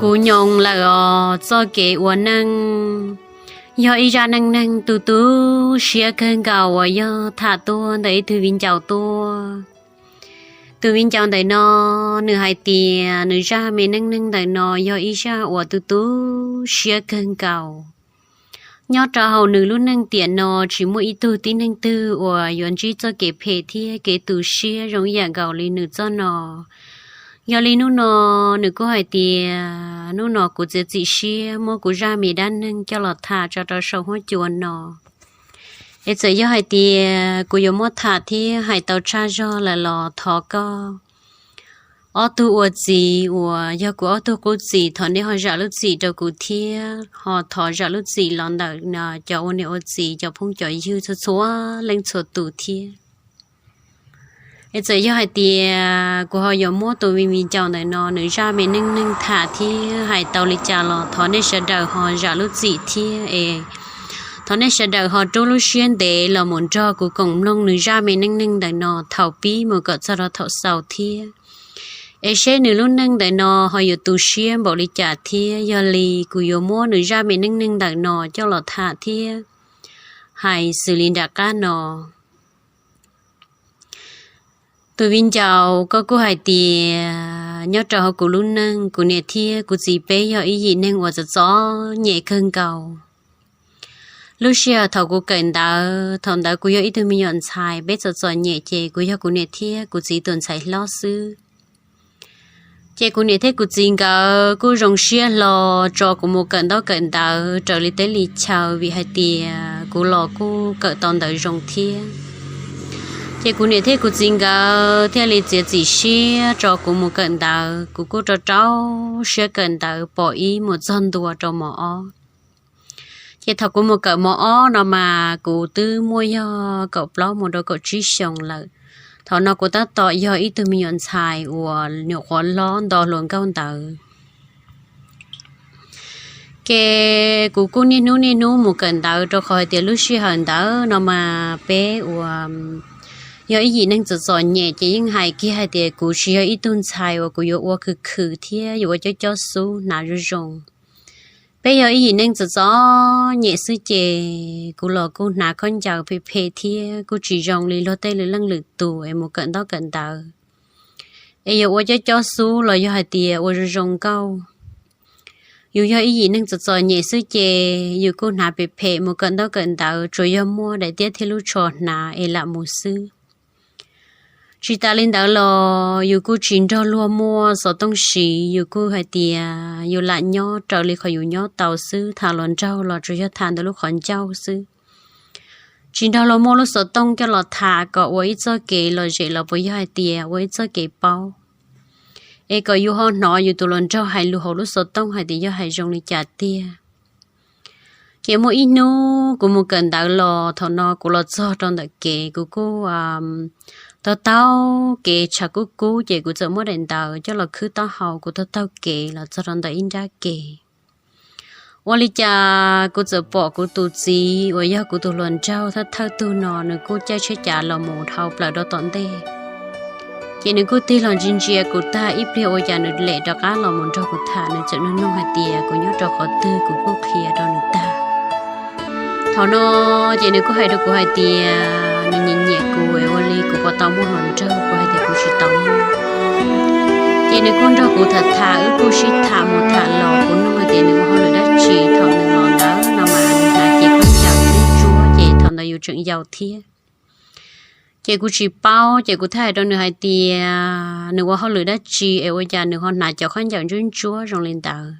Kuv nyoos lawm os, txoj kev ua neej yog ib zaj neej neeg tu tu siab kawg nkaus uas yog tham tuaj ntawm ib tug viv ncaus tuaj. Tus viv ncaus ntawm no, nws hais tias nws zaj me neej neeg ntawm no yog ib zaj uas tu tu siab kawg nkaus. Nyob rau hauv nws lub neej tiam no tsis muaj ib tug tib neeg twg uas yuav ntsib txoj kev phem thiab kev tu siab zoo ib yam nkaus li nws txoj no. Yog li hnub no nws kuj hais tias hnub no kuv txiav txim siab muab kuv zaj me dab neeg coj los tham tso rau saum huab cua no. Es txawm yog hais tias kuv yuav muab tham thiab hais tau tshaj zog lawm los thov koj ob tug ua txiv uas yog kuv ob tug qub txim, thov nej ho zam lub txim rau kuv thiab ho thov zam lub txim los ntawm cov ua niam ua txiv, cov phooj cov ywg txhua txhua leej txhua tus thiab. Es txawm yog hais tias kuv ho yuav muab tus me viv ncaus ntawm no nws zaj me neej neeg tham thiab hais tau li cas los thov nej sawv daws ho zam lub txim thiab es thov nej sawv daws ho rub lub siab ntev los mus nrog kuv koom mloog nws zaj me neej neeg ntawm no thaum pib mus kom txog rau thaum xaus thiab, es seb nws lub neej ntawm no ho yuav tu siab npaum li cas thiab. Yog li kuv yuav muab nws zaj me neej neeg ntawm no coj los tham thiab hais xws li nram qab no. Tus viv ncaus, koj kuj hais tias nyob rau hauv kuv lub neej, kuv niam thiab kuv txiv peb yog ib yim neeg uas txom txom nyem kawg nkaus. Lub sij hawm thaum kuv kawm ntawv, thaum ntawd kuv yog ib tug me nyuam ntxhais, peb txom txom nyem ces kuv yog kuv niam thiab kuv txiv tus ntxhais hlob xwb. Ces kuv niam thiab kuv txiv nkawd kuj zoo siab hlo tso kuv mus kawm ntaub kawm ntawv raws li teb li chaw, vim hais tias kuv los kuj kawm tau ntawv zoo thiab. Ces kuv niam thiab kuv txiv nkawd thiaj li txiav txim siab tso kuv mus kawm ntawv, kuv kuj rau rau siab kawm ntawv pom ib mus txog ntua rau mos ob. Ces thaum kuv mus kawm mos ob no mas kuv twb muaj yog kaum plaub mus rau kaum tsib xyoos lawm. Thaum no kuv tab tom yog ib tug me nyuam ntxhais uas nyuam qhuav hlob nto hluas nkauj ntawd. Ces kuv kuj niaj hnub niaj hnub mus kawm ntawv rau qhov hais tias lub sij hawm ntawd no mas peb uas yog ib yim neeg txom txom nyem ces yeej hais kiag hais tias kuv tsis yog ib tug ntxhais uas kuv yuav ua khwv khwv thiab yuav ua cob cob xub hnav zoo zoo. Peb yog ib yim neeg txom txom nyem xwb ces kuv los kuj hnav khaub ncaws phem phem thiab kuj tsis zoo li luag tej lwm leej lwm tus es mus kawm ntaub kawm ntawv, es yuav ua cob cob xub los yog hais tias ua zoo zoo nkauj. Yus yog ib yim neeg txom txom nyem xwb ces yus kuj hnav phem phem mus kawm ntaub kawm ntawv, tsuas yog muaj daim tiab thiab lub tsho hnav es lam mus xwb. Tsis tas li ntawd los yus kuj tsis nrog luag muaj xov tooj siv, yus kuj hais tias yus lam nyob raws li qhov yus nyob tau xwb, tham hluas nraug los tsuas yog tham ntawm lub qhov ncauj xwb. Tsis nrog luag muaj lub xov tooj coj los tham kom ua ib txoj kev lom zem los puas yog hais tias ua ib txoj kev paub, es kom yus ho hnov yus tus hluas nraug hais lus hauv lub xov tooj hais tias yog hais zoo li cas tiag. Ces muaj ib hnub kuv mus kawm ntawv los, thaum no kuv los txog rau ntawm kev, kuv kuj taug taug kev tshav kub kub, ces kuv txawm muab daim ntawv coj los khwb taub hau, kuv taug taug kev los txog rau ntawm ib nrab kev. Ua li cas kuv txawm pom kuv tus txiv uas yog kuv tus hluas nraug thawj thawj tug no, nws kuj caij tsheb cav los mus dhau plaws rau tom ntej. Ces nws kuj tig los ntsia ntsia kuv tag, ib pliag ua cas nws lem rov qab los mus nrog kuv tham, nws txawm nug nug hais tias kuv nyob rau qhov twg, kuv kuj qhia rau nws tag. Thaum no ces nws kuj hais rau kuv hais tias nws nyiam nyiam kuv, ua li kuv puas tau muaj hluas nraug, kuv hais tias kuv tsis tau muaj. Ces nws kuj nrog kuv tham tham, wb kuj sib tham mus tham los, kuv nug hais tias nws ua hauj lwm dab tsi. Thaum nws los ntawd no mas nws hnav cev khaub ncaws ntsuab ntsuab, ces thaum ntawd yus tseem yau thiab. Ces kuv tsis paub, ces kuv thiaj hais rau nws hais tias nws ua hauj lwm dab tsi es ua cas nws ho hnav cov khaub ncaws ntsuab ntsuab zoo li ntawd.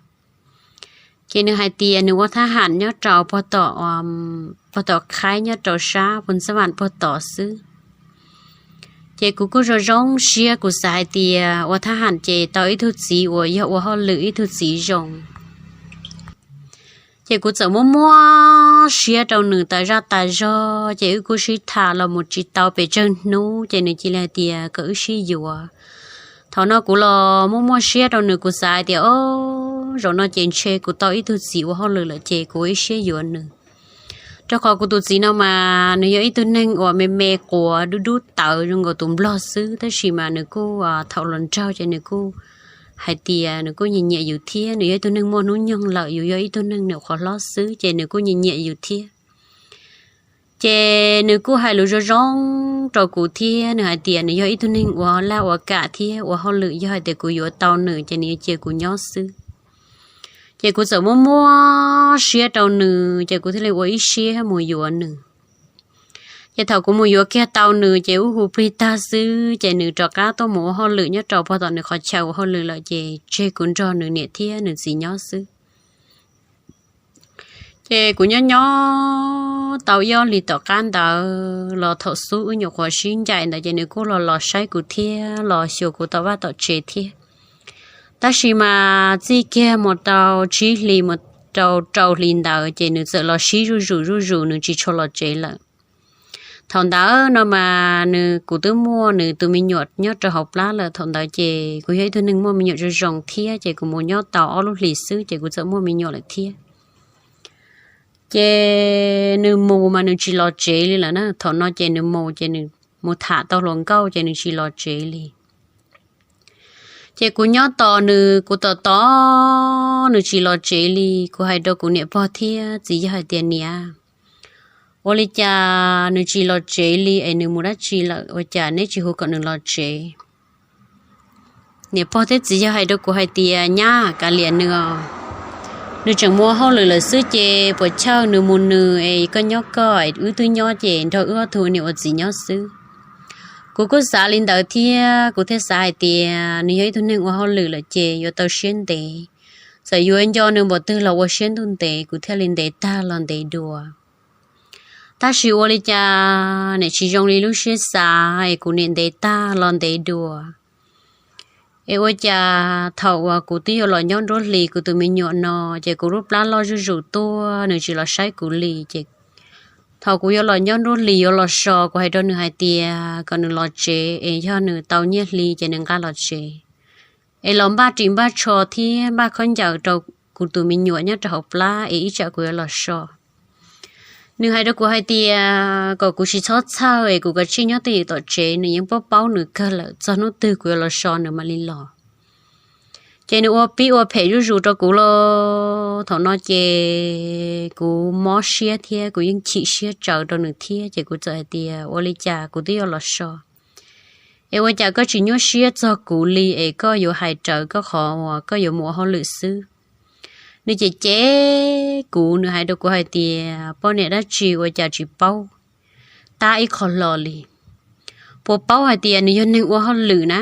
Ces nws hais tias nws ua thab ham nyob rau pog tom, pog tom qhaib nyob rau sab pus ntxab vam pog tom xwb. Ces kuv kuj zoo zoo siab, kuv xav hais tias ua thab ham ces tau ib tug txiv uas yog ua hauj lwm, ib tug txiv zoo. Ces kuv txawm muab muab siab rau nws tas zaj tas zog, ces wb kuj sib tham los mus tsis tau pes tsawg hnub, ces nws cia li hais tias kom wb sib yuav. Thaum no kuv los muab muab siab rau nws, kuv xav hais tias, o, zaum no ces ntshe kuv tau ib tug txiv ua hauj lwm lawm ces kuv ua ib siab yuav nws. Rau qhov kuv tus txiv no mas nws yog ib tug neeg uas me me quav dub dub tawv zoo nkaus tus nplog xwb, tab sis mas nws kuj thaum hluas nraug ces nws kuj hais tias nws kuj nyiam nyiam yus thiab, nws yog ib tug neeg muaj hnub nyoog lawm, yus yog ib tug neeg nyuam qhuav hlob xwb, ces nws kuj nyiam nyiam yus thiab. Ces nws kuj hais lus zoo zoo rau kuv thiab, nws hais tias nws yog ib tug neeg ua laj ua kam thiab ua hauj lwm, yog hais tias kuv yuav tau nws ces nws yuav cia kuv nyob xwb. Ces kuv txawm muab muab siab rau nws, ces kuv thiaj li ua ib siab mus yuav nws. Ces thaum kuv mus yuav kiag tau nws ces ub hu plig tag xwb, ces nws rov qab tuaj mus ua hauj lwm nyob rau pog tom nws qhov chaw ua hauj lwm lawm, ces tseg kuv nrog nws niam thiab nws txiv nyob xwb. Ces kuv nyob nyob tau ib ob hlis tom qab ntawd los thaum xub wb nyuam qhuav sib ncaim ntawd ces nws kuj los los saib kuv thiab los xyuas kuv tom vaj tom tsev thiab. Tab sis mas txij kiag mus rau tsib hlis mus rau rau hlis ntawd ces nws txawm los sib zuj zus zuj zus, nws tsis tshua los tsev lawm. Thaum ntawd no mas nws, kuv twb muaj nws tus me nyuam nyob rau hauv plab lawm, thaum ntawd ces kuv yog ib tug neeg muaj me nyuam zoo zoo thiab, ces kuv mus nyob tau ob lub hlis xwb ces kuv txawm muaj me nyuam lawm thiab. Ces nws mus mas nws tsis los tsev li lawm na, thaum no ces nws mus ces nws mus tham tau hluas nkauj ces nws tsis los tsev li. Ces kuv nyob tos nws, kuv tos tos nws tsis los tsev li, kuv hais rau kuv niam pog thiab txiv yawg hais tias, niam, ua li cas nws tsis los tsev li es nws mus dab tsi lawm, ua cas neb tsis hu kom nws los tsev? Niam pog thiab txiv yawg hais rau kuv hais tias, nyab, kav liam nws os, nws tseem mus ua hauj lwm lawm xwb ces puas chawj, nws mus nws es koj nyob koj, wb twb nyob ces nrog wb ob tug niam ua txiv nyob xwb. Kuv kuj xav li ntawd thiab, kuv thiaj xav hais tias nws yog ib tug neeg ua hauj lwm lawm ces yuav tau siab ntev, txawm yuav nco nws npaum twg los ua siab ntuj ntev, kuv thiaj li ntev tag los ntev dua. Tab sis ua li cas niam tsis zoo li lub siab xav es kuv niam ntev tag los ntev dua. Es ua cas thaum uas kuv twb yuav los nyob nruab hlis kuv tus me nyuam no, ces kuv lub plab loj zuj zus tuaj, nws tsis los saib kuv li. Ces thaum kuv yuav los nyob nruab hlis yuav los so, kuv hais rau nws hais tias kom nws los tsev es yog nws tau nyiaj hli ces nws nqa los tsev, es los npaj ris npaj tsho thiab npaj khaub ncaws rau kuv tus me nyuam nyob rau hauv plab es ib tsam kuv yuav los so. Nws hais rau kuv hais tias kom kuv tsis txhob txhawj es kuv kav tsij nyob twj ywm tom tsev, nws yeej paub paub nws kawg lawm, txog hnub twg kuv yuav los so nws mam li los. Ces nws ua pib ua phem zuj zus rau kuv los thaum no ces kuv mob siab thiab kuv yeej chim siab tsawv rau nws thiab, ces kuv txawm hais tias ua li cas kuv twb yuav los so es ua cas koj tsis nyuaj siab txog kuv li es koj yuav hais rawv koj qhov uas koj yuav mus ua hauj lwm xwb? Nws cem cem kuv, nws hais rau kuv hais tias poj niam dab tsi ua cas tsis paub tab ib qho hlo li. Puas paub hais tias nws yog neeg ua hauj lwm na,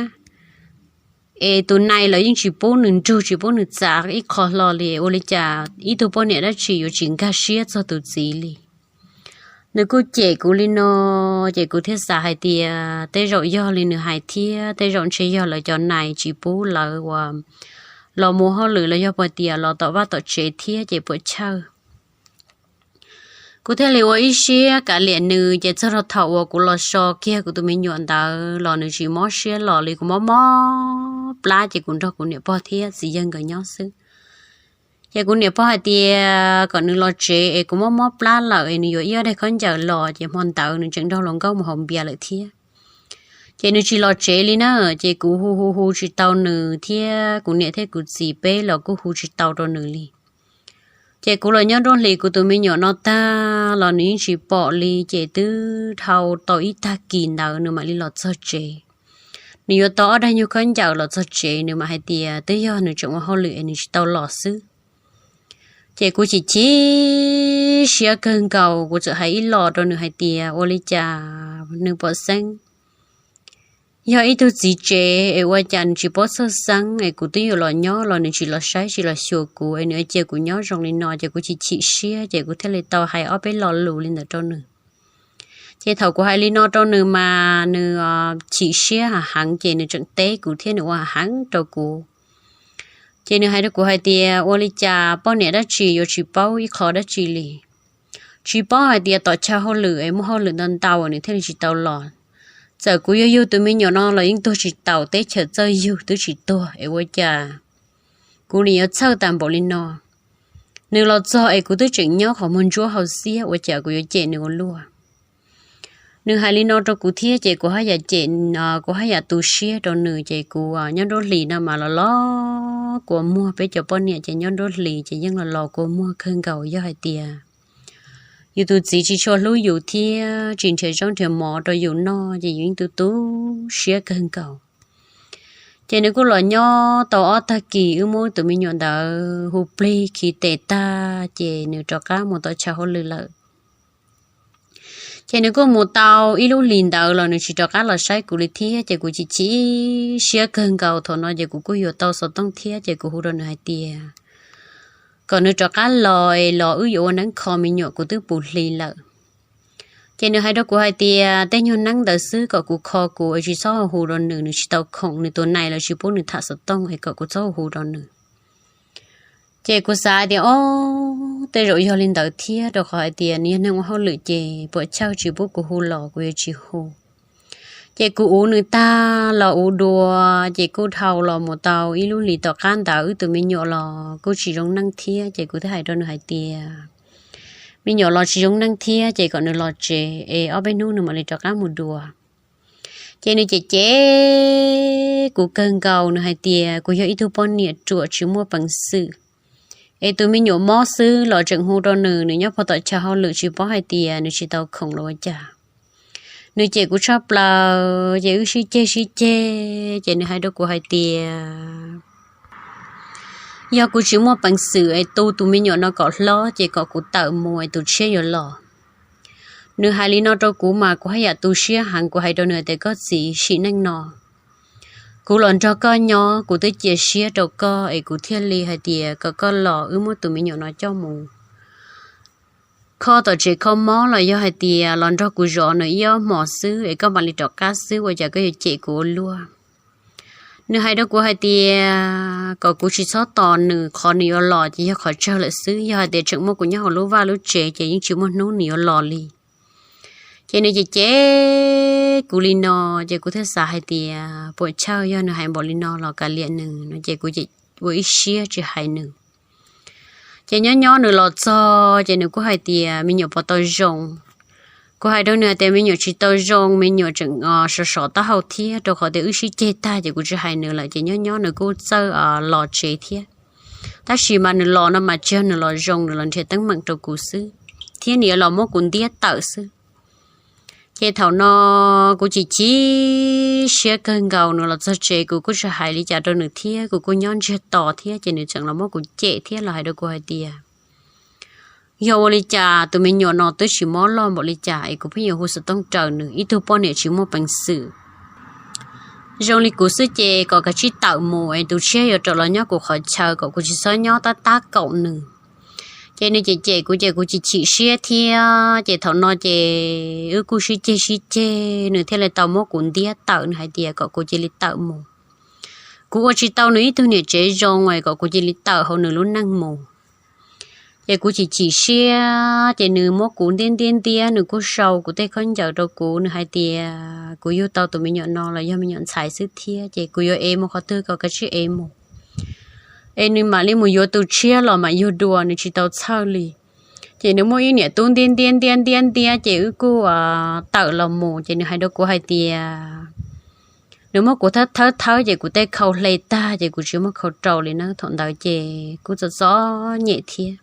es tus nais los yeej tsis pub nws nrug tsis pub nws txav ib qho hlo li, ua li cas ib tug poj niam dab tsi yuav tsis nkag siab txog tus txiv li. Nws kuj cem kuv li no, ces kuv thiaj xav hais tias tej zaum yog li nws hais thiab, tej zaum ntshe yog lawv cov nais tsis pub lawv uas los mus hauj lwm los yog puas tias los tom vaj tom tsev thiab ces puas chawj. Kuv thiaj li ua ib siab kav liam nws, ces txog rau thaum uas kuv los so kiag kuv tus me nyuam ntawd los nws tsis mob siab los li, kuv mob mob plab ces kuv nrog kuv niam pog thiab txiv yawg nkawd nyob xwb. Ces kuv niam pog hais tias kom nws los tsev es kuv mob mob plab lawm es nws yuav ib ob daig khaub ncaws los, ces hmo ntawd nws tseem nrog hluas nkauj mus haus npias lawm thiab. Ces nws tsis los tsev li na, ces kuv hu hu hu tsis tau nws thiab kuv niam thiab kuv txiv peb los kuj hu tsis tau rau nws li. Ces kuv los nyob nruab hlis kuv tus me nyuam no tag los nws yeej tsis pom li, ces twb dhau tau ib tag kis ntawd nws mam li los txog tsev. Nws yuav tau ob daig nyuag khaub ncaws los txog tsev, nws mam hais tias twb yog nws tseem ua hauj lwm es nws tsis tau los xwb. Ces kuv chim chim siab kawg nkaus, kuv txawm hais ib los rau nws hais tias ua li cas nws pom xeeb yog ib tug txiv tsev es ua cas nws tsis paub txhawj xeeb, es kuv twb yuav los nyob los nws tsis los saib tsis los xyuas kuv, es nws cia kuv nyob zoo li no, ces kuv chim chim siab, ces kuv thiaj li tau hais ob peb lo lus li ntawd rau nws. Ces thaum kuv hais li no rau nws mas nws chim siab heev heev, ces nws tseem teb kuv thiab nws ua heev heev rau kuv. Ces nws hais rau kuv hais tias ua li cas poj niam dab tsi yuav tsis paub ib qho dab tsi li, tsis paub hais tias tom chaw hauj lwm es muaj hauj lwm ntau ntau nws thiaj li tsis tau los. Txawm kuv yuav yug tus me nyuam no los yeej tuag tsis taus, teb chaws txawj yug twb tsis tuag, es ua cas kuv nim yuav txhawj tas npaum li no. Nws los txog es kuv twb tseem nyob qhov muag ntsuab hauv xiab, ua cas kuv yuav cem nws ua luaj. Nws hais li no rau kuv thiab ces kuv haj yam cem, kuv haj yam tu siab rau nws ces kuv nyob nruab hlis no mas los los kua muag, peb cov poj niam ces nyob nruab hlis ces yeej los los kua muag kawg nkaus. Yog hais tias yus tus txiv tsis tshua hlub yus thiab tsis nrhiav zaub nrhiav mov rau yus noj ces yus yeej tu tu siab kawg nkaus. Ces nws kuj los nyob tau ob tag kis, wb muab tus me nyuam ntawd hu plig khi tes tag ces nws rov qab mus tau chaw hauj lwm lawm. Ces nws kuj mus tau ib lub hlis ntawd los nws tsis rov qab los saib kuv li thiab ces kuv chim chim siab kawg nkaus. Thaum no ces kuv kuj yuav tau xov tooj thiab ces kuv hu rau nws hais tias kom nws rov qab los es los wb yuav ua neeb kho me nyuam, kuv twb puv hli lawm. Ces nws hais rau kuv hais tias tej nyuag neeb ntawd xwb kom kuv kho kuv es tsis txhob hu rau nws, nws tsis tau khoom, nws tus nais los tsis pub nws tham xov tooj es kom kuv txhob hu rau nws. Ces kuv xav hais tias, o, tej zaum yog li ntawd thiab, rau qhov hais tias nws yog neeg ua hauj lwm ces puam chawj tsis pub kuv hu los kuv yuav tsis hu. Ces kuv uv nws tag los uv dua, ces kuj dhau los mus tau ib lub hlis tom qab ntawd wb tus me nyuam los kuj tsis zoo neej thiab ces kuv thiaj hais rau nws hais tias me nyuam los tsis zoo neej thiab ces kom nws los tsev es ob peb hnub nws mam li rov qab mus dua. Ces nws cem cem kuv kawg nkaus, nws hais tias kuv yog ib tug poj niam ruam tsis muaj peev xwm, es tus me nyuam mob xwb los tseem hu rau nws, nws nyob puag tom chaw hauj lwm tsis paub hais tias nws tsis tau khoom los ua cas. Nws cem kuv tshaj plaws ces wb sib ceg sib ceg ces nws hais rau kuv hais tias yog kuv tsis muaj peev xwm es tu tus me nyuam no kom hlob ces kom kuv tawm mus es tus tshiab yuav los. Nws hais li no rau kuv mas kuv haj yam tu siab heev, kuv hais rau nws tias koj txiv, sim neej no kuv los nrog koj nyob, kuv twb cia siab rau koj es kuv thiaj li hais tias kom koj los wb muab tus me nyuam no coj mus kho tom tsev kho mob los yog hais tias los nrog kuv zov nws ib ob hmos xwb es koj mam li rov qab xwb, ua cas koj yuav cem kuv ua luaj. Nws hais rau kuv hais tias kom kuv tsis txhob tos nws, qhov nws yuav los ces yog qhov tsawg lawm xwb, yog hais tias tseem muaj kuv nyob hauv lub vaj lub tsev ces yeej tsis muaj hnub nws yuav los li. Ces nws cem cem kuv li no, ces kuv thiaj xav hais tias puam chawj yog nws hais npaum li no los kav liam nws no ces kuv ua ib siab tsis hais nws. Ces nyob nyob nws los txog ces nws kuj hais tias me nyuam puas tau zoo. Kuv hais rau nws hais tias me nyuam tsis tau zoo, me nyuam tseem sov sov taub hau thiab, rau qhov tias wb sib ceg tag ces kuv tsis hais nws lawm ces nyob nyob nws kuj txawj los tsev thiab. Tab sis mas nws los no mas tsis yog nws los zoo, nws los nrhiav teeb meem rau kuv xwb, thiab nws yuav los muab kuv ntiab tawm xwb. Ces thaum no kuv chim chim siab kawg nkaus, nws los txog tsev kuv kuj tsis hais li cas rau nws thiab, kuv kuj nyob ntsiag to thiab ces nws tseem los muab kuv cem thiab los hais rau kuv hais tias yog ua li cas tus me nyuam no twb tsis mob loj npaum li cas es kuv pheej yuav hu xov tooj raws nws, ib tug poj niam tsis muaj peev xwm zoo li kuv xwb ces kom kav tsij tawm mus es tus tshiab yuav rov los nyob kuv qhov chaw kom kuv tsis txhob nyob tab tab kaum nws. Ces nws cem cem kuv ces kuv chim chim siab thiab ces thaum no ces wb kuj sib ceg sib ceg, nws thiaj li tau muab kuv ntiab tawm, nws hais tias kom kuv cia li tawm mus. Kuv ua tsis tau nws ib tug niam tsev zoo es kom kuv cia li tawm hauv nws lub neej mus. Ces kuv chim chim siab ces nws muab kuv ntiab ntiab ntiab, nws kuj sau kuv tej khaub ncaws rau kuv, nws hais tias kuv yug tau tus me nyuam no los yog me nyuam ntxhais xwb thiab ces kuv yuav ev mus qhov twg kom kav tsij ev mus, es nws mam li mus yuav tus tshiab los mam yug dua, nws tsis tau txhawj li. Ces nws muaj ib niam tub ntiab ntiab ntiab ntiab ntiab ces wb kuj tawm los mus ces nws hais rau kuv hais tias nws muab kuv thawb thawb thawb ces kuv tej khau hle tag ces kuv tsis muaj khau rau li na. Thaum ntawd ces kuj txom txom nyem thiab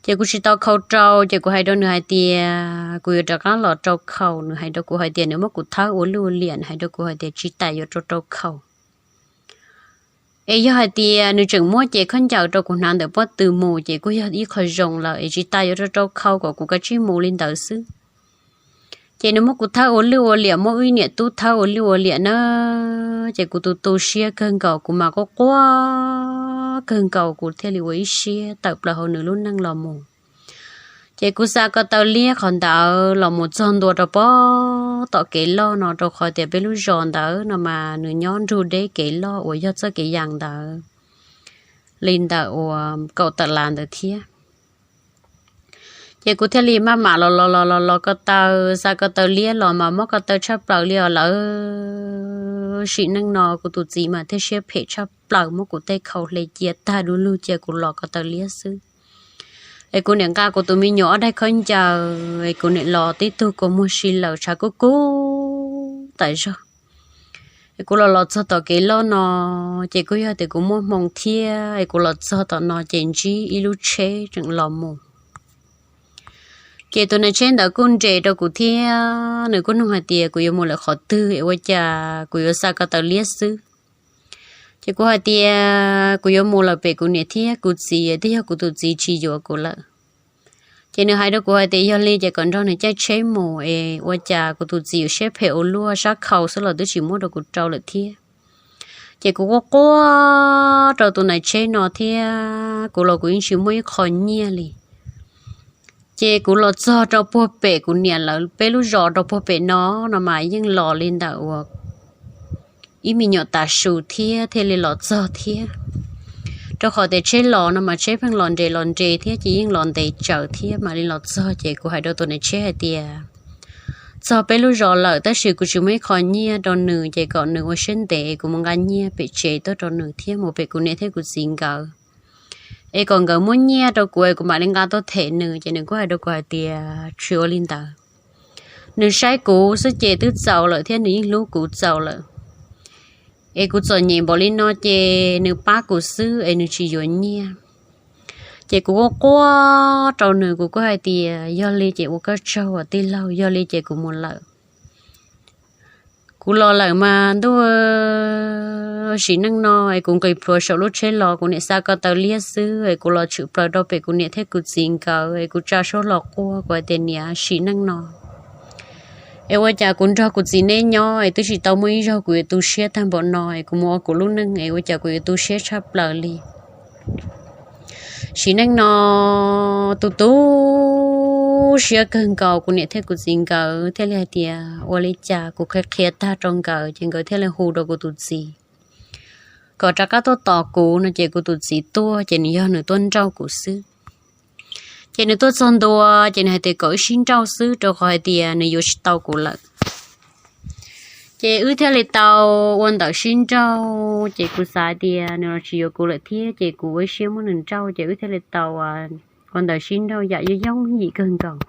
ces kuv tsis tau khau rau ces kuv hais rau nws hais tias kuv yuav rov qab los rau khau. Nws hais rau kuv hais tias nws muab kuv thawb ua luj ua liam, nws hais rau kuv hais tias tsis tas yuav rau rau khau. Es yog hais tias nws tseem muab cev khaub ncaws rau kuv hnav ntawm pob tw mus ces kuj yog ib qho zoo lawm, es tsis tas yuav rau rau khau kom kuv kav tsij mus li ntawd xwb. Ces nws muab kuv thawb ua luj ua liam, muab wb niam tub thawb ua luj ua liam na, ces kuv tu tu siab kawg nkaus, kuv mas quaj quaj kawg nkaus, kuv thiaj li ua ib siab tawm plaws hauv nws lub neej los mus. Ces kuv xa ko taw liab qhov ntawd los mus txog ntua rau pob tom kev loj no, rau qhov tias peb lub zos ntawd no mas nws nyob nrug deb kev loj uas yog txoj kev yas ntawd li ntawm uas kaum tawm las ntawd thiab. Ces kuv thiaj li maj mam los los los los los ko taw, xa ko taw liab los mas mob ko taw tshaj plaws li os lawm. Sim neej no kuv tus txiv mas thiaj siab phem tshaj plaws, muab kuv tej khau hle cia tag du lug cia kuv los ko taw liab xwb. Es kuv niam nqa kuv tus me nyuam ob daig khaub ncaws es kuv niam los tib tug kua muag si lawm tshav kub kub tas zog. Es kuv los los txog tom kev loj no, ces kuj yog tias kuv muaj hmoo thiab es kuv los txog tom no ces ntsib ib lub tsheb tseem los mus. Ces tus nais tsheb ntawd kuj nres rau kuv thiab nws kuj nug hais tias kuv yuav mus lawm qhov twg es ua cas kuv yuav xa ko taw liab xwb. Ces kuv hais tias kuv yuav mus lawm pem kuv niam thiab kuv txiv, twb yog kuv tus txiv tsis yuav kuv lawm. Ces nws hais rau kuv hais tias yog li ces kom nrog nws caij tsheb mus es ua cas kuv tus txiv yuav siab phem ua luaj, sab khau xwb los twb tsis muab rau kuv rau lawm thiab. Ces kuv quaj quaj rau tus nais tsheb no thiab kuv los kuv yeej tsis muaj ib qho nyiaj li. Ces kuv los txog rau puag pem kuv niam lawv peb lub zos rau puag pem no, no mas yeej los li ntawm uas ib me nyuam tav su thiab thiaj li los txog thiab. Rau qhov tias tsheb los no mas tsheb pheej los nres los nres thiab ces yeej los ntev tsawv thiab mam li los txog. Ces kuv hais rau tus nais tsheb hais tias txog peb lub zos lawm tab sis kuv tsis muaj ib qho nyiaj rau nws, ces kom nws ua siab ntev kuv mus nqa nyiaj pem tsev tuaj rau nws thiab mus pem kuv niam thiab kuv txiv nkawd, es kom nkawd muab nyiaj rau kuv es kuv mam li nqa tuaj them nws. Ces nws kuj hais rau kuv hais tias tsis ua li ntawd, nws saib kuv xwb ces twb txaus lawm thiab nws yeej hlub kuv txaus lawm. Es kuv txom nyem npaum li no ces nws pab kuv xwb es nws tsis yuav nyiaj. Ces kuv quaj quaj rau nws, kuv kuj hais tias yog li ces ua koj tsaug as tij laug, yog li ces kuv mus lawm. Kuv los lawm mas ntuj, sim neej no es kuv nqis plhuav saum lub tsheb los kuv niam xa ko taw liab xwb es kuv los tshwm plaws rau pem kuv niam thiab kuv txiv nkawd es kuv tsa suab hlo quaj, kuv hais tias niam, sim neej no es ua cas kuv nrog kuv txiv neb nyob es twb tsis tau muaj ib zaug kuv yuav tu siab tag npaum no es kuv mus ua kuv lub neej es ua cas kuv yuav tu siab tshaj plaws li. Sim neej no tu tu siab kawg nkaus, kuv niam thiab kuv txiv nkawd thiaj li hais tias ua li cas kuv qhia qhia tag rau nkawd ces nkawd thiaj li hu rau kuv tus txiv kom rov qab tuaj tos kuv no. Ces kuv tus txiv tuaj ces nws yog nws tuaj nrauj kuv xwb. Ces nws tuaj txog ntua ces nws hais tias kom wb sib nrauj xwb rau qhov hais tias nws yuav tsis tau kuv lawm. Ces wb thiaj li tau ua ntawv sib nrauj, ces kuv xav hais tias nws los tsis yuav kuv lawm thiab ces kuv ua ib siab muab nws nrauj, ces wb thiaj li tau ua ntawv sib nrauj yam yooj yooj yim kawg nkaus.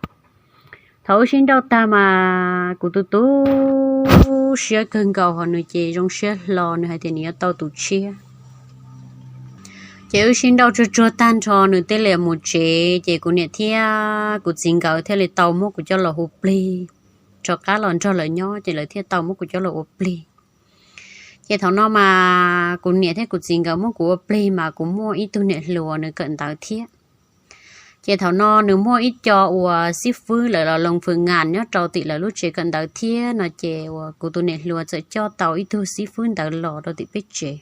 Thaum wb sib nrauj tag mas kuv tu tu siab kawg nkaus, ho nws ces zoo siab hlo, nws hais tias nws yuav tau tus tshiab. Ces wb sib nrauj tsuag tsuag tag nrho nws thiaj li mus tsev, ces kuv niam thiab kuv txiv nkawd thiaj li tau muab kuv coj los hu plig, rov qab los nrog lawv nyob ces lawv thiaj tau muab kuv coj los ua plig. Ces thaum no mas kuv niam thiab kuv txiv nkawd muab kuv ua plig mas kuv muaj ib tug niam hluas nws kawm ntawv thiab. Ces thaum no nws muaj ib co uas xib fwb lawv los loos fwm ngas nyob rau tim lawv lub tsev kawm ntawv thiab no, ces uas kuv tus niam hluas txawm coj tau ib tug xib fwb ntawd los rau tim peb tsev.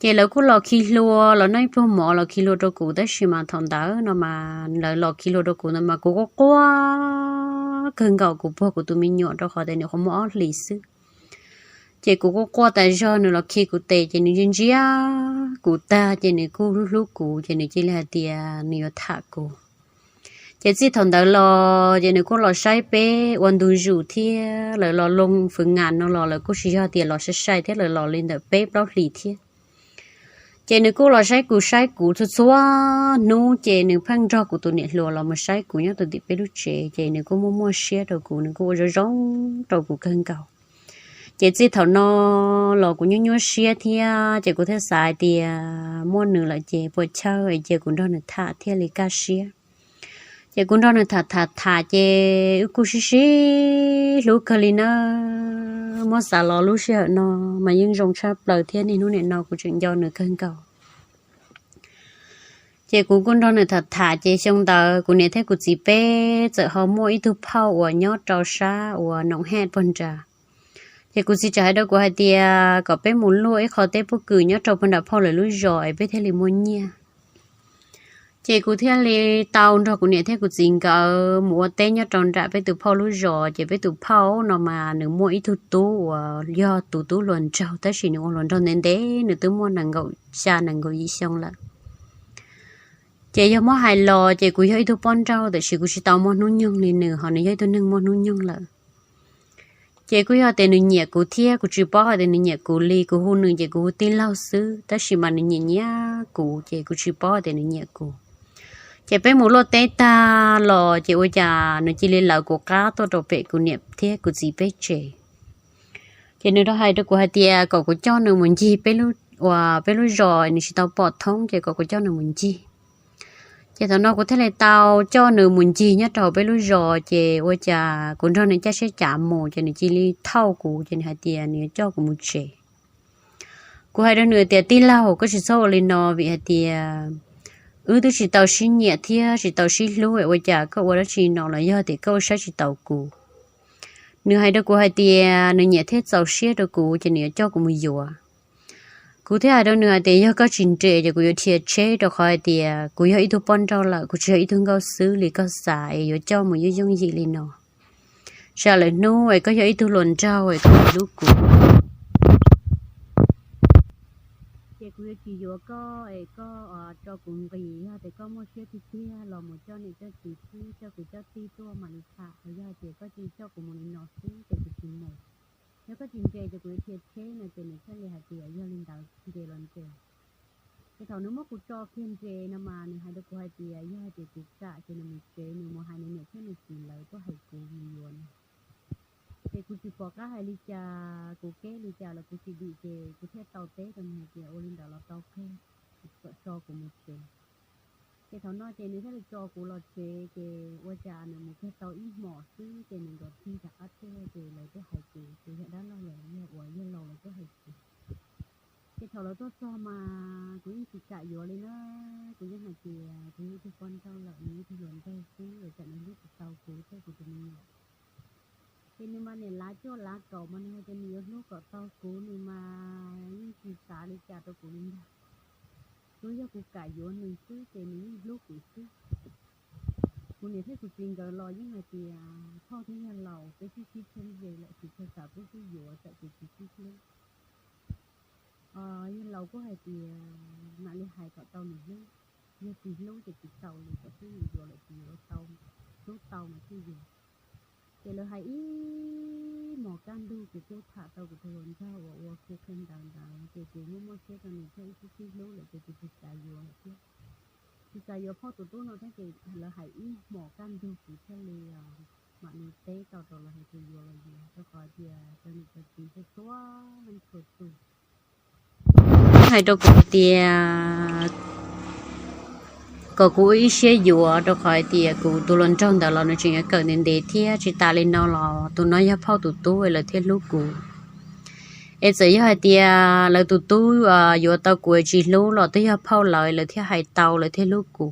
Ces lawv kuj los khi hlua, los noj ib pluag mov los khi hlua rau kuv, tab sis mas thaum ntawd no mas lawv los khi hlua rau kuv ntawd mas kuv quaj quaj kawg nkaus, kuv puag kuv tus me nyuam rau qhov tias nws qhuav muaj ob hlis xwb. Ces kuv quaj quaj tas zog, nws los khi kuv tes ces nws ntsia ntsia kuv tag ces nws kuj hlub hlub kuv, ces nws cia li hais tias nws yuav tham kuv. Ces txij thaum ntawd los ces nws kuj los saib peb ua ntu zus thiab, lawv los loos fwm ngas no los lawv kuj tsis yog tias los sai sai thiab, lawv los li ntawm peb plaub hlis thiab. Ces nws kuj los saib kuv saib kuv txhua txhua hnub, ces nws pheej nrog kuv tus niam hluas los mus saib kuv nyob rau tim peb lub tsev, ces nws kuj muaj muaj siab rau kuv, nws kuj ua zoo zoo rau kuv kawg nkaus. Ces txij thaum no los kuv nyuaj nyuaj siab thiab, ces kuv thiaj xav hais tias muaj nws lawm ces puas chawj es cia kuv nrog nws tham thiaj li kaj siab. Ces kuv nrog nws tham tham tham ces wb kuj sib sib hlub kawg li na. Muab xav los lub sij hawm no mas yeej zoo tshaj plaws thiab, niaj hnub niam no kuv tseem nco nws kawg nkaus. Ces kuv kuj nrog nws tham tham, ces xyoo ntawd kuv niam thiab kuv txiv peb txawm ho muaj ib tug phauj uas nyob rau sab uas Noom Hej puag nrad. Ces kuv txiv txawm hais rau kuv hais tias kom peb mus luaj ib qho teb pob kws nyob rau puag nram phauj lawv lub zos es peb thiaj li muaj nyiaj. Ces kuv thiaj li tau nrog kuv niam thiab kuv txiv nkawd mus ua teb nyob rau nram peb tus phauj lub zos. Ces peb tus phauj no mas nws muaj ib tug tub uas yog tus tub hluas nraug, tab sis nws ua hluas nraug ntev ntev, nws twb muaj nees nkaum xya nees nkaum yim xyoo lawm. Ces yog muab hais los ces kuv yog ib tug poj nrauj, tiam sis kuv tsis tau muaj hnub nyoog li nws, ho nws yog ib tug neeg muaj hnub nyoog lawm. Ces kuj yog tias nws nyiam kuv thiab, kuv tsis paub hais tias nws nyiam kuv li, kuv hu nws ces kuv hu tij laug xwb, tab sis mas nws nyiam nyiam kuv, ces kuv tsis paub hais tias nws nyiam kuv. Ces peb mus luaj teb tag los ces ua cas nws cia li lawv kuv qab tuaj rau pem kuv niam thiab kuv txiv peb tsev. Ces nws rov hais rau kuv hais tias kom kuv coj nws mus ncig peb lub, uas peb lub zos nws tsis tau pom thoob ces kom kuv coj nws mus ncig. Ces thaum no kuv thiaj li tau coj nws mus ncig nyob rau hauv peb lub zos, ces ua cas kuv nrog nws caij siab cav mus ces nws cia li thauj kuv ces nws hais tias nws yuav coj kuv mus tsev. Kuv hais rau nws tias tij laug, koj tsis txhob ua li no vim hais tias wb twb tsis tau sib nyiam thiab tsis tau sib hlub, ua cas koj ua dab tsi no los yog tias koj ua saib tsis taus kuv. Nws hais rau kuv hais tias nws nyiam thiab txaus siab rau kuv ces nws yuav coj kuv mus yuav. Kuv thiaj hais rau nws hais tias yog koj tsis nres ces kuv yuav dhia tsheb, rau qhov hais tias kuv yog ib tug poj nrauj lawm, kuv tsis yog ib tug nkauj xwb li koj xav es yuav coj mus yooj yooj yim li no. Tsam lawm hnub es koj yog ib tug hluas nraug es koj hlub kuv, ces kuv yuav tsis yuav koj es koj tso kuv nqis. Yog tias koj muaj siab tiag tiag los mus coj niam coj txiv xwb, coj kuv coj tij tuaj mam li tham, yog tias koj cia li coj kuv mus li no xwb ces kuv tsis mus. Yog koj tsis nres ces kuv yuav dhia tsheb no ces nws thiaj li hais tias yog li ntawd nres los nres. Ces thaum nws muab kuv tso kiag nres no mas nws hais rau kuv hais tias yog hais tias kuv kam ces nws mus tsev, nws mus hais nws niam thiab nws txiv lawv tuaj hais kuv mus yuav no. Ces kuv tsis pom qab hais li cas, kuv keb li cas los kuv tsis dim, ces kuv thiaj tau teb rau nws hais tias ua li ntawd los tau kawg, kom tso kuv mus tsev. Ces thaum no ces nws thiaj li tso kuv los tsev, ces ua cas nws mus kiag tau ib hmos xwb ces nws nkawd tig rov qab tuaj, ces lawv tuaj hais kuv, ces yog dab laug los yog uas yawg laus lawv tuaj hais kuv. Ces thaum lawv tuaj txog mas kuv yeej tsis kam yuav li na, kuv yeej hais tias kuv yog ib tug poj nrauj lawm, nws ib tug hluas nraug xwb, ua cas nws hlub tsis tau kuv thiab kuv tus me nyuam. Ces nws mas niam lav cuaj lav kaum mas nws hais tias nws yuav hlub kom tau kuv, nws mas yeej tsis xav li cas rau kuv li ntag. Tsuas yog kuv kam yuav nws xwb ces nws yeej hlub kuv xwb. Kuv niam thiab kuv txiv nkawd los yeej hais tias phauj thiab yawg laus peb sib sib txheeb ze lawm, tsis tshua xav pub sib yuav, txawm tias tsis sib hlub. Yawg laus kuj hais tias mam li hais kom tau nws hlub, yog tsis hlub ces tsis tau li, kom twb mus yuav lawm tsis yuav tau, hlub tau mas thiaj yuav. Ces lawv hais ib hmos kaj ntug, kuv kuj tham tau kuv tus hluas nraug uas ua kuv qhia ntawv ntawd, ces kuv muaj muaj siab rau nws thiab, wb sib sib hlub lawm ces kuv tsis xav yuav lawm thiab. Tsis xav yuav phauj tus tub no thiab, ces lawv hais ib hmos kaj ntug kuv thiaj li mam li teb tau rau lawv hais tias yuav los yuav, rau qhov tias cov niam cov txiv txhua txhua leej txhua tus hais rau kuv hais tias kom kuv ua ib siab yuav, rau qhov hais tias kuv tus hluas nraug ntawd los nws tseem yuav kawm ntev ntev thiab, tsis tas li no los tus no yog phauj tus tub lawv thiaj hlub kuv. Es txawm yog hais tias lawv tus tub yuav tau kuv tsis hlub los twb yog phauj lawv, lawv thiaj hais tau, lawv thiaj hlub kuv.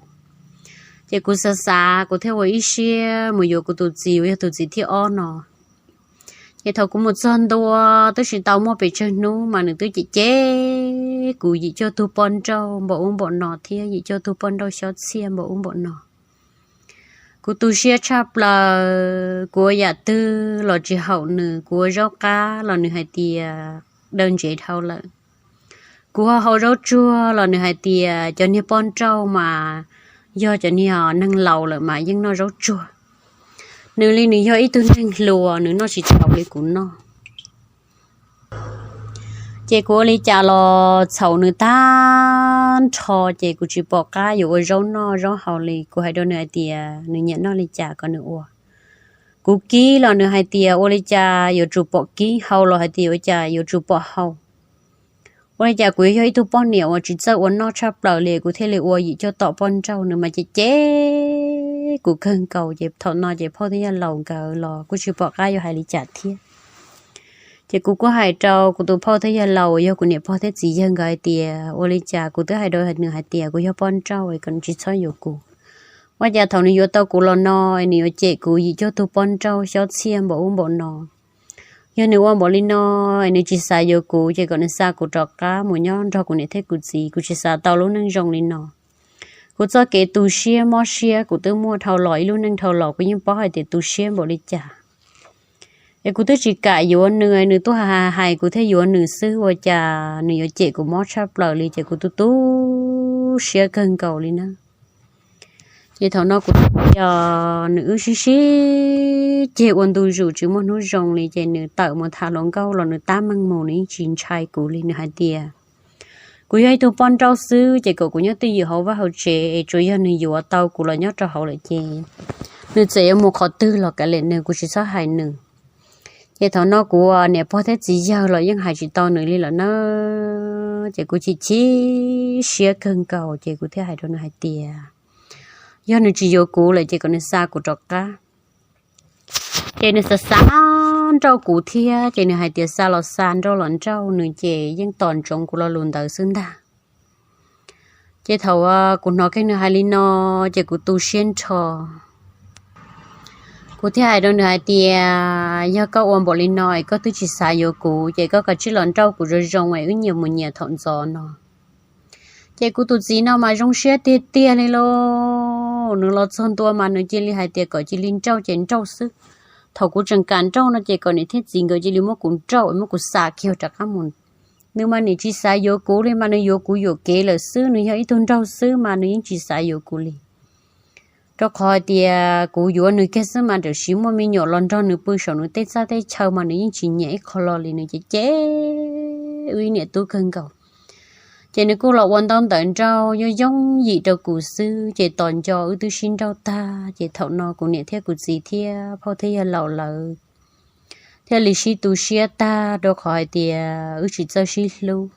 Ces kuv xav xav, kuv thiaj ua ib siab mus yuav kuv tus txiv uas yog tus txiv thib ob no. Ces thaum kuv mus txog ntua twb tsis tau muaj pes tsawg hnub mas nws twb cem cem kuv yim cuaj tug poj nrauj npaum ub npaum no thiab yim cuaj tug poj nrauj xyob txhiaj npaum ub npaum no. Kuv tu siab tshaj plaws, kuv ua yam twg los tsis haum nws, kuv ua zaub qab los nws hais tias daw ntsev dhau lawm. Kuv ho hau zaub tsuag los nws hais tias cov niag poj nrauj mas yog cov niag neeg laus lawm mas yeej noj zaub tsuag. Nws li nws yog ib tug neeg hluas, nws noj tsis tau li kuv noj. Ces kuv ua li cas los txhaum nws tag nrho, ces kuv tsis pom qab yuav ua zaub noj zaub haus li. Kuv hais rau nws hais tias nws nyiam noj li cas kom nws ua. Kuv kib los nws hais tias ua li cas yuav tsum pom kib, hau los hais tias ua cas yuav tsum pom hau. Ua li cas kuv yuav yog ib tug poj niam uas tsis txawj ua noj tshaj plaws li, kuv thiaj li ua yim cuaj tom poj nrauj, nws mas cem cem kuv kawg nkaus. Ces thaum no ces phauj thiab yawg laus nkawd los kuj tsis pom qab yuav hais li cas thiab. Ces kuv kuj hais rau kuv tus phauj thiab yawg laus uas yog kuv niam pog thiab txiv yawg nkawd hais tias ua li cas kuv twb hais rau nws hais tias kuv yog poj nrauj es kom nws tsis txhob yuav kuv. Ua cas thaum nws yuav tau kuv los no es nws yuav cem kuv yim cuaj tug poj nrauj xyob txhiaj npaum ub npaum no. Yog nws ua npaum li no es nws tsis xav yuav kuv ces kom nws xa kuv rov qab mus nyob nrog kuv niam thiab kuv txiv, kuv tsis xav tau lub neej zoo li no. Kuv txoj kev tu siab mob siab kuv twb muaj dhau los ib lub neej dhau los, kuv yeej paub hais tias tu siab npaum li cas. Es kuv twb tsis kam yuav nws, nws tuaj hais hais kuv thiaj yuav nws xwb, ua cas nws yuav cem kuv mob tshaj plaws li, ces kuv tu tu siab kawg nkaus li na. Ces thaum no kuv yog nws wb sib sib ceg ua ntu zus tsis muaj hnub zoo li, ces nws tawm mus tham hluas nkauj los nws tab meeg mus, nws yeej tsis ntshai kuv li. Nws hais tias Kuv yog ib tug poj nrauj xwb ces kom kuv nyob twj ywm hauv vaj hauv tsev, tsuas yog nws yuav tau kuv los nyob rau hauv lawm ces nws txawm yuav mus qhov twg los kav liam nws, kuv tsis txhob hais nws. Ces thaum no kuv niam pog thiab txiv yawg los yeej hais tsis tau nws li lawm na. Ces kuv chim chim siab kawg nkaus ces kuv thiaj hais rau nws hais tias yog nws tsis yuav kuv lawm ces kom nws xa kuv rov qab. Ces nws xav xa nrauj kuv thiab, ces nws hais tias xa los xa, nrauj los nrauj, nws ces yeej tos ntsoov kuv lo lus ntawd xwb ntag. Ces thaum kuv hnov kiag nws hais li no, ces kuv tu siab nrho. Kuv thiaj hais rau nws hais tias yog koj ua npaum li no es koj twb tsis xav yuav kuv, ces koj kav tsij los nrauj kuv zoo zoo es wb nyias mus nyias thaum ntxov no. Ces kuv tus txiv no mas zoo siab tiag tiag li lauj, nws los txog ntua mas nws cia li hais tias kom cia li nrauj ces nrauj xwb. Thaum kuv tseem kam nrauj no ces kom niam thiab txiv nkawd cia li muab kuv nrauj, muab kuv xa kiag rov qab mus. Nws mas nim tsis xav yuav kuv li mas nws yuav kuv yuam kev lawm xwb, nws yog ib tug nraug xwb mas nws yeej tsis xav yuav kuv li. Rau qhov hais tias kuv yuav nws kiag xwb mas tam sim muaj me nyuam los nrog nws pw saum nws tej txaj tej chaw mas nws yeej tsis nyiam ib qho lo li, nws cem cem wb ib niam tub kawg nkaus. Ces nws kuj los ua ntaub ntawv nrauj yooj yooj yim rau kuv xwb, ces tos nco wb twb sib nrauj tag, ces thaum no kuv niam thiab kuv txiv thiab phauj thiab yawg laus lawv thiaj li sib tu siab tag rau qhov hais tias wb tsis txawj sib hlub.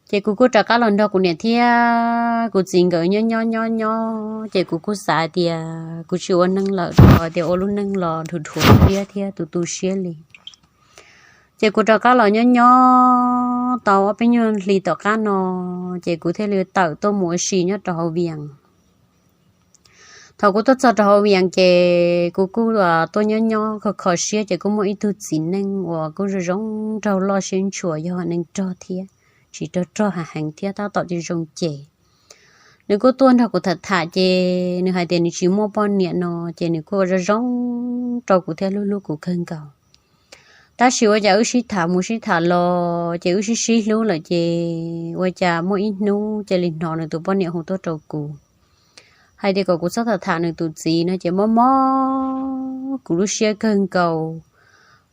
Ces kuv kuj rov qab los nrog kuv niam thiab kuv txiv nkawd nyob nyob nyob nyob, ces kuv kuj xav hais tias kuv tsis ua neeg lawm, rau qhov tias ua lub neej los dhuav dhuav siab thiab tu tu siab li. Ces kuv rov qab los nyob nyob tau ob peb nyuag hli tom qab no, ces kuv thiaj li tawm tuaj mus ua si nyob rau hauv Vias. Thaum kuv tuaj txog rau hauv Vias ces kuv kuj tuaj nyob nyob kho kho siab, ces kuj muaj ib tug txiv neej uas kuj zoo zoo nraug loj siab ntshua, yog neeg rog thiab tsis rog rog heev heev thiab tab tom zoo zoo ces nws kuj tuaj nrog kuv tham tham, ces nws hais tias nws tsis muaj poj niam no, ces nws kuj ua zoo zoo rau kuv thiab hlub hlub kuv kawg nkaus. Tab sis ua cas wb sib tham mus sib tham los ces wb sib sib hlub lawm, ces ua cas muaj ib hnub cia li hnov nws tus poj niam hu tuaj rau kuv hais tias kom kuv txhob tham tham nws tus txiv no, ces mob mob kuv lub siab kawg nkaus,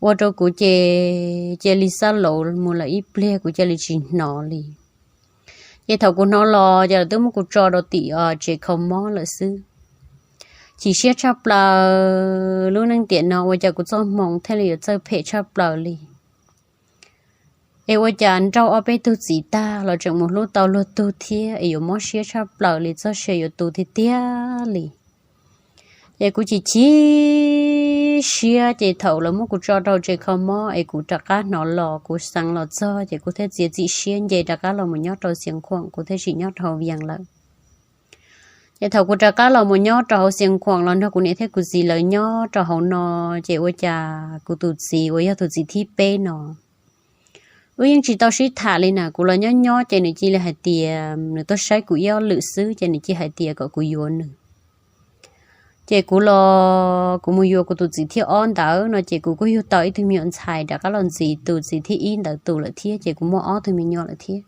ua rau kuv ces cia li xab laus mus lawm ib pliag kuv cia li tsis hnov li. Ces thaum kuv hnov los ces lawv twb muab kuv tso rau tim tsev kho mob lawm xwb. Chim siab tshaj plaws, lub neej tiam no ua cas kuv txoj hmoo thiaj li yuav txawj phem tshaj plaws li. Es ua cas nrauj ob peb tug txiv tag los tseem mus hlub tau luag tug thiab, es yuav mob siab tshaj plaws li, txoj sia yuav tu tiag tiag li. Ces kuv chim chim siab, ces thaum lawv muab kuv tso rau tsev kho mob es kuv rov qab hnov los, kuv xeev los txog ces kuv thiaj txiav txim siab nce rov qab los mus nyob rau Xiav Khuam, kuv thiaj tsis nyob rau hauv Vias lawm. Ces thaum kuv rov qab los mus nyob rau hauv Xiav Khuam los nrog kuv niam thiab kuv txiv lawv nyob rau hauv no, ces ua cas kuv tus txiv uas yog tus txiv thib peb no, wb yeej tsis tau sib tham li na. Kuv los nyob nyob ces nws cia li hais tias nws tuaj saib kuv ib ob lwm xwb ces nws cia hais tias kom kuv yuav nws. Ces kuv los kuv mus yuav kuv tus txiv thib ob ntawd no, ces kuv kuj yug tau ib tug me nyuam ntxhais rov qab los ntxiv tus txiv thib ib ntawd tus lawm thiab, ces kuv muaj ob tug me nyuam lawm thiab.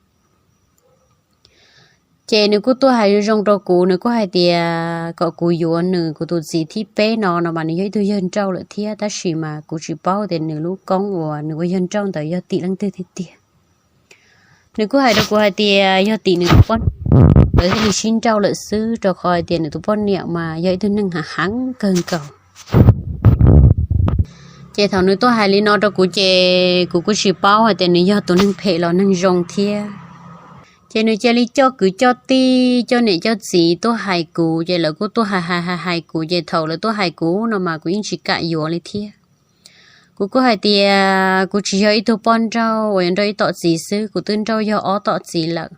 Ces nws kuj tuaj hais zoo zoo rau kuv, nws kuj hais tias kom kuv yuav nws, kuv tus txiv thib peb no no mas nws yog ib tug yawg nrauj lawm thiab, tab sis mas kuv tsis paub tias nws lub koob uas nws ua yawg nrauj ntawd yog tim leej twg tiag tiag. Nws kuj hais rau kuv hais tias yog tim nws tus poj niam, lawv thiaj li sib nrauj lawm xwb, rau qhov hais tias nws tus poj niam mas yog ib tug neeg hav heev kawg nkaus. Ces thaum nws tuaj hais li no rau kuv ces kuv kuj tsis paub hais tias nws yog tus neeg phem los neeg zoo thiab. Ces nws cia li coj kwv coj tij, coj niam coj txiv tuaj hais kuv, ces lawv kuj tuaj hais hais hais hais kuv, ces thaum lawv tuaj hais kuv no mas kuv yeej tsis kam yuav li thiab. Kuv kuj hais tias kuv tsis yog ib tug poj nrauj uas yuav nrauj ib tom txiv xwb, kuv twb nrauj yog ob tom txiv lawm.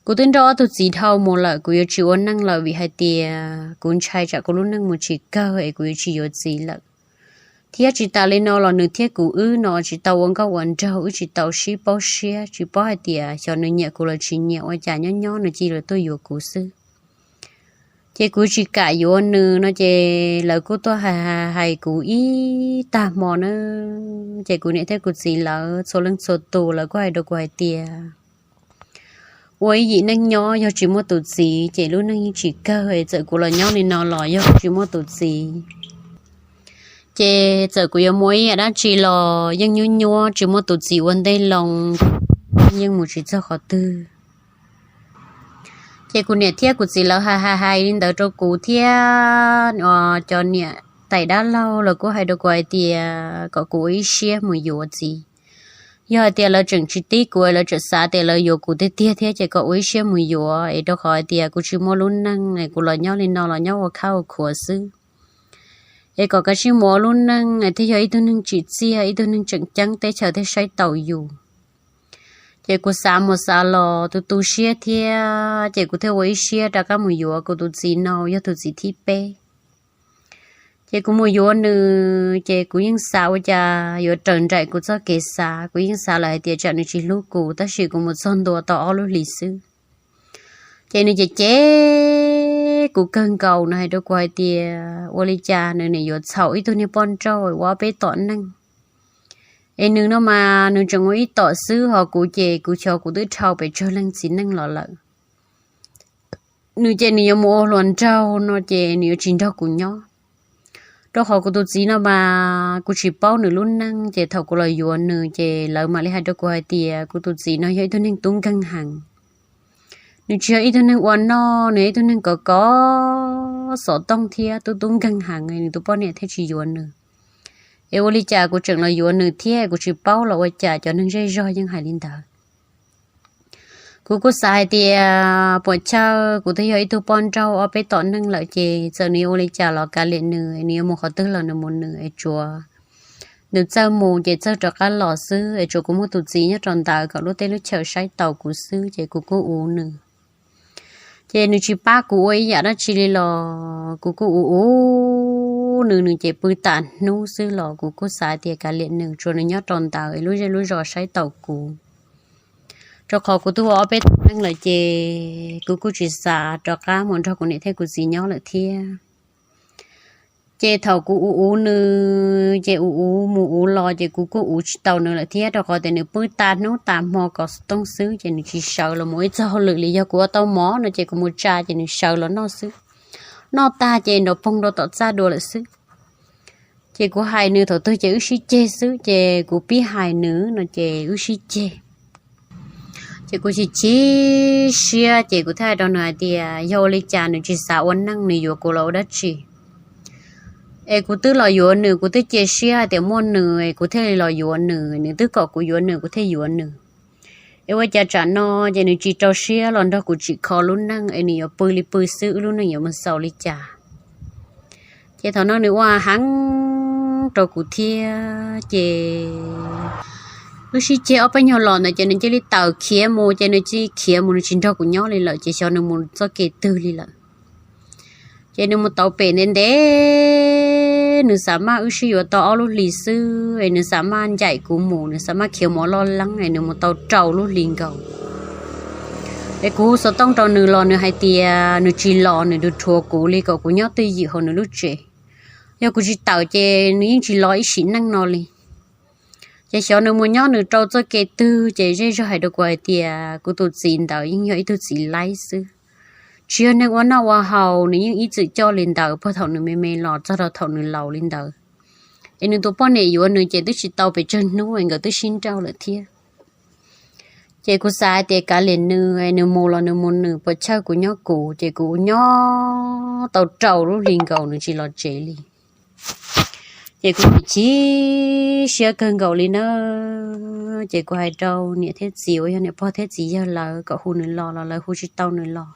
Kuv twb nrauj ob tug txiv dhau mus lawm, kuv yuav tsis ua neej lawm vim hais tias kuv ntshai tsam kuv lub neej mus tsis kawg es kuv yuav tsis yuav txiv lawm. Thiab tsis tas li no los nws thiab kuv wb no tsis tau ua nkauj ua nraug, wb tsis tau sib paub siab, tsis paub hais tias xyov nws nyiam kuv los tsis nyiam, ua cas nyob nyob nws cia li tuaj yuav kuv xwb. Ces kuv tsis kam yuav nws no ces lawv kuj tuaj hais hais kuv ib tag hmo na. Ces kuv niam thiab kuv txiv lawv txhua leej txhua tus lawv kuj hais rau kuv hais tias ua ib yim neej nyob yog tsis muaj tus txiv ces lub neej yeej tsis kawg, es txawm kuv los nyob li no los yog tsis muaj tus txiv ces txawm kuv yuav muaj ib yam dab tsi los yeej nyuab nyuab tsis muaj tus txiv ua ntej loo. yeej mus tsis txog qhov twg. Ces kuv niam thiab kuv txiv lawv hais hais hais li ntawd rau kuv thiab, cov niam tais dab laug los kuj hais rau kuv hais tias kom kuv ua ib siab mus yuav txiv. Yog hais tias lawv tseem tsis tib kuv, lawv tseem xav tias lawv yuav kuv tiag tiag thiab ces kom ua ib siab mus yuav es rau qhov hais tias kuv tsis muaj lub neej es kuv los nyob li no los nyob ua khab ua khuav xwb. Es kom kav tsij mus ua lub neej es thiaj yog ib tug neeg tsim txiaj, ib tug neeg tseem ceeb teb chaws thiaj saib taus yus. Ces kuv xav mus xav los tu tu siab thiab ces kuv thiaj ua ib siab rov qab mus yuav kuv tus txiv no, yog tus txiv thib peb. Ces kuv mus yuav nws ces kuv yeej xav ua cas yuav raws nraim kuv txoj kev xav, kuv yeej xav lawm hais tias tsam nws tsis hlub kuv, tab sis kuv mus txog ntua tau ob lub hlis xwb ces nws cem cem kuv kawg nkaus, nws hais rau kuv hais tias ua li cas nws nim yuav txhaum ib tug niag poj nrauj ua ob peb tom neej. Es nws no mas nws tseem ua ib tom xwb, ho kuv ces kuv xyov kuv twb dhau pes tsawg leej txiv neej los lawm. Nws ces nws yuav mus ua hluas nraug no ces nws yuav tsis nrog kuv nyob, rau qhov kuv tus txiv no mas kuv tsis paub nws lub neej. Ces thaum kuv los yuav nws ces lawv mam li hais rau kuv hais tias kuv tus txiv no yog ib tug neeg tub nkeeg heev. Nws tsis yog ib tug neeg ua noj, nws yog ib tug neeg kov kov xov tooj thiab tub tub nkeeg heev, nws tus poj niam thiaj tsis yuav nws. Es ua li cas kuv tseem los yuav nws thiab, kuv tsis paub los ua cas, cov neeg zej zog yeej hais li ntawd. Kuv kuj xav hais tias puas chawj, kuv twb yog ib tug poj nrauj ob peb tom neej lawm ces txawm nws yuav ua li cas los kav liam nws, nws yuav mus qhov twg los nws mus nws, es tsuav nws txawj mus ces txawj rov qab los xwb, es tsuav kuv muaj tus txiv nyob rau ntawd kom lub teb lub chaw saib taus kuv xwb, ces kuv kuj uv nws. Ces nws tsis pab kuv ua ib yam dab tsi li los kuv kuj uv uv nws, nws ces pw tas hnub xwb los kuv kuj xav tias kav liam nws, tsuav nws nyob rau ntawd es lub zej lub zos saib taus kuv. Rau qhov kuv twb ua ob peb tom neej lawm ces kuv kuj tsis xav rov qab mus nrog kuv niam thiab kuv txiv nyob lawm thiab. Ces thaum kuv uv uv nws ces uv uv mus uv los ces kuv kuj uv tsis tau nws lawm thiab, rau qhov tias nws pw tas hnub tas hmo kov xov tooj xwb ces nws tsis sawv los mus ib txog hauj lwm li. Yog kuv ua tau mov no ces kuv mus tsa ces nws sawv los noj xwb. Noj tag ces nrov poog rau tom txaj dua lawm xwb. Ces kuv hais nws thaum twg ces wb sib ceg xwb, ces kuv pib hais nws no ces wb sib ceg. Ces kuv chim chim siab ces kuv thiaj hais rau nws hais tias yog ua li cas nws tsis xav ua neej, nws yuav kuv los ua dab tsi? Es kuv twb los yuav nws, kuv twb cia siab hais tias muaj nws es kuv thiaj li los yuav nws, nws twb kom kuv yuav nws kuv thiaj yuav nws. Es ua cas tsam no ces nws tsis rau siab los nrog kuv tsim kho lub neej, es nws yuav pw li pw xwb, wb lub neej yuav mus xaus li cas? Ces thaum no nws ua heev rau kuv thiab ces wb sib ceg ob peb nyuag los ntawd ces nws cia li tawm khiav mus, ces nws cia li khiav mus, nws tsis nrog kuv nyob li lawm, ces xyov nws mus txoj kev twg li lawm. Ces nws mus tau pem ntev ntev, nws xav maj wb sib yuav tau ob lub hlis xwb, es nws xav maj ncaim kuv mus, nws xav maj khiav mus ua loj leeb, es nws mus tau rau lub hlis nkaus. Es kuv hu xov tooj rau nws los nws hais tias nws tsis los, nws dhuav kuv li kom kuv nyob twj ywm hauv nws lub tsev. Yog kuv tsis tawm ces nws yeej tsis los ib sim neej no li. Ces xyov nws mus nyob nws rau txoj kev twg, ces zej zog hais rau kuv hais tias kuv tus txiv ntawd yeej yog ib tug txiv laib xwb, tsis yog neeg ua noj ua haus, nws yeej ib txwm coj li ntawd puag thaum nws me me los txog rau thaum nws laus li ntawd. Es nws tus poj niam yuav nws ces twb tsis tau pes tsawg hnub es nkawd twb sib nrauj lawm thiab. Ces kuv xav hais tias kav liam nws, nws mus los nws mus nws, puas chawj kuv nyob kuv, ces kuv nyob tau rau lub hli nkaus nws tsis los tsev li. Ces kuv chim siab kawg nkaus li na. Ces kuv hais rau niam thiab txiv uas yog niam pog thiab txiv yawg lawv kom hu nws los los lawv hu tsis tau nws los.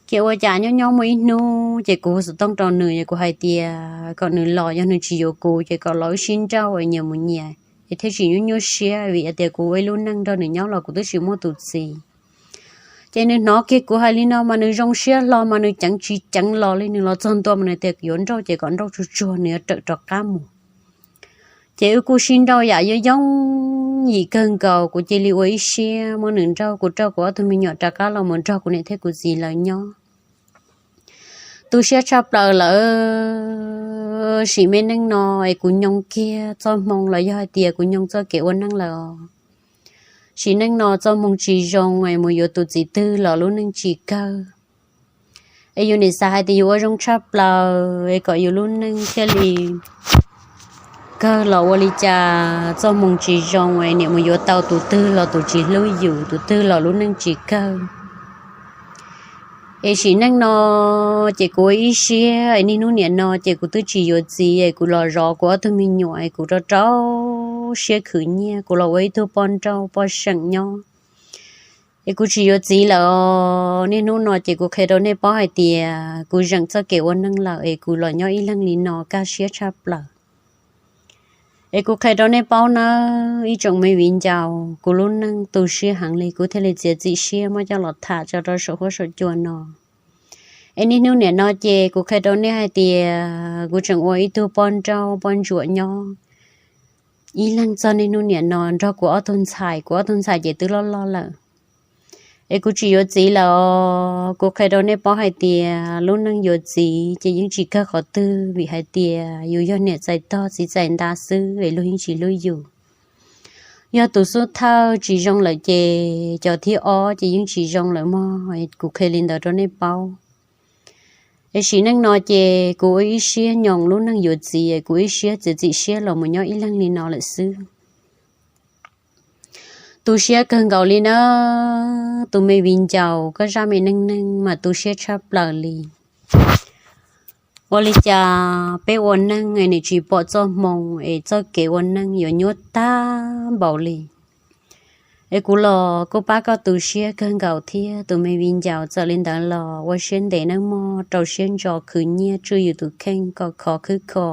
Ces ua cas nyob nyob muaj ib hnub ces kuv hu xov tooj rau nws, kuv hais tias kom nws los, yog nws tsis yuav kuv ces kom los wb sib nrauj es nyias mus nyias, es thiaj tsis nyuaj nyuaj siab, vim tias kuv ua ib lub neej nrog nws nyob los kuv twb tsis muaj tus txiv. Ces nws hnov kiag kuv hais li no mas nws zoo siab hlo mas nws ceev tsis ceev los li, nws los txog ntua mas nws tias yuav nrauj ces kom nrauj tsuag tsuag, nws yuav rawm rov qab mus. Ces wb kuj sib nrauj yam yooj yooj yim kawg nkaus, kuv cia li ua ib siab muab nws nrauj, kuv rau kuv ob tug me nyuam rov qab los mus nrog kuv niam thiab kuv txiv lawv nyob. Tu siab tshaj plaws lawm, sim me neej no es kuv nyoo kiag txoj hmoo los yog hais tias kuv nyoo txoj kev ua neej lawm. Sim neej no txoj hmoo tsis zoo es mus yuav tus txiv twg los lub neej tsis kawg. Es yus nim xav hais tias yus ua zoo tshaj plaws es kom yus lub neej thiaj li Kawg los ua li cas txoj hmoo tsis zoo es niam mus yuav tau tus twg los tus tsis hlub yus, tus twg los lub neej tsis kawg. Es sim neej no ces kuv ua ib siab es niaj hnub niam no ces kuv twb tsis yuav txiv es kuv los zov kuv ob tug me nyuam es kuv rau rau siab khwv nyiaj, kuv los ua ib tug poj nrauj poj seem nyob. Es kuv tsis yuav txiv lawm os. Niaj hnub no ces kuv qhia rau nej paub hais tias kuv zeem txoj kev ua neej lawm es kuv los nyob ib leeg li no kaj siab tshaj plaws. Es kuv qhia rau nej paub nawb ib tsoom me viv ncaus, kuv lub neej tu siab heev li kuv thiaj li txiav txim siab muab coj los tham tso rau saum huab saum cua no. Es niaj hnub niam no ces kuv qhia rau nej hais tias kuv tseem ua ib tug poj nrauj poj ntsuam nyob ib leeg txog niaj hnub niam no nrog kuv ob tug ntxhais, kuv ob tug ntxhais ces twb loj loj lawm. Es kuv tsis yuav txiv lawm os. Kuv qhia rau nej paub hais tias lub neej yuav txiv ces yeej tsis kawg qhov twg, vim hais tias yus yog niam txais tog txiv txais nta xwb es luag yeej tsis hlub yus. Yog tus xub thawj tsis zoo lawm ces cov thib ob ces yeej tsis zoo lawm mog. Kuv qhia li ntawd rau nej paub. Es sim neej no ces kuv ua ib siab nyoos lub neej yuav txiv, kuv ib siab txiav txim siab los mus nyob ib leeg li no lawm xwb. Tu siab kawg nkaus li na. Tus me viv ncaus, koj zaj me neej neeg mas tu siab tshaj plaws li. Ua li cas peb ua neej es nws tsis pom txoj hmoo es txoj kev ua neej yuav nyuaj tag npaum li. Es kuv los kuj pab koj tu siab kawg nkaus thiab tus me viv ncaus. Txawm li ntawd los ua siab ntev nawb mog, rau siab ntso khwv nyiaj tswj yus tus kheej kom khov khwb kho.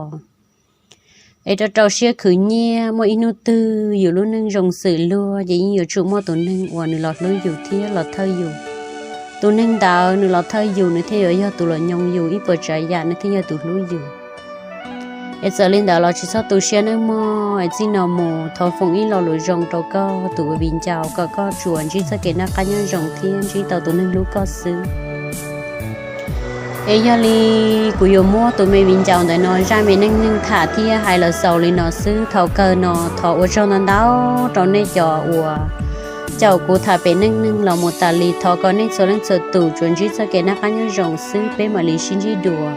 Es rau rau siab khwv nyiaj, muaj ib hnub twg yus lub neej zoo xws luag ces yeej yuav tsum muaj tus neeg uas nws los hlub yus thiab los thawj yus. Tus neeg ntawd nws los thawj yus, nws thiaj yuav yog tus los nyoo yus, ib puas tsav yam nws thiaj yog tus hlub yus. Es txawm li ntawd los tsis txhob tu siab nawb mog. Es txij no mus thov foom ib lo lus zoo rau koj tus ua viv ncaus kom koj tsuas ntsib txoj kev noj qab nyob zoo thiab ntsib tau tus neeg hlub koj xwb. Es yog li kuv yuav muab tus me viv ncaus ntawm no zaj me neej neeg tham thiab hais los xaus li no xwb. Thaum kawg no thov ua tsaug ntau ntau rau nej cov uas caum kuv tham pem neej neeg los mus tas li. Thov kom nej txhua leej txhua tus tsuas ntsib txoj kev noj qab nyob zoo xwb, peb mam li sib ntsib dua.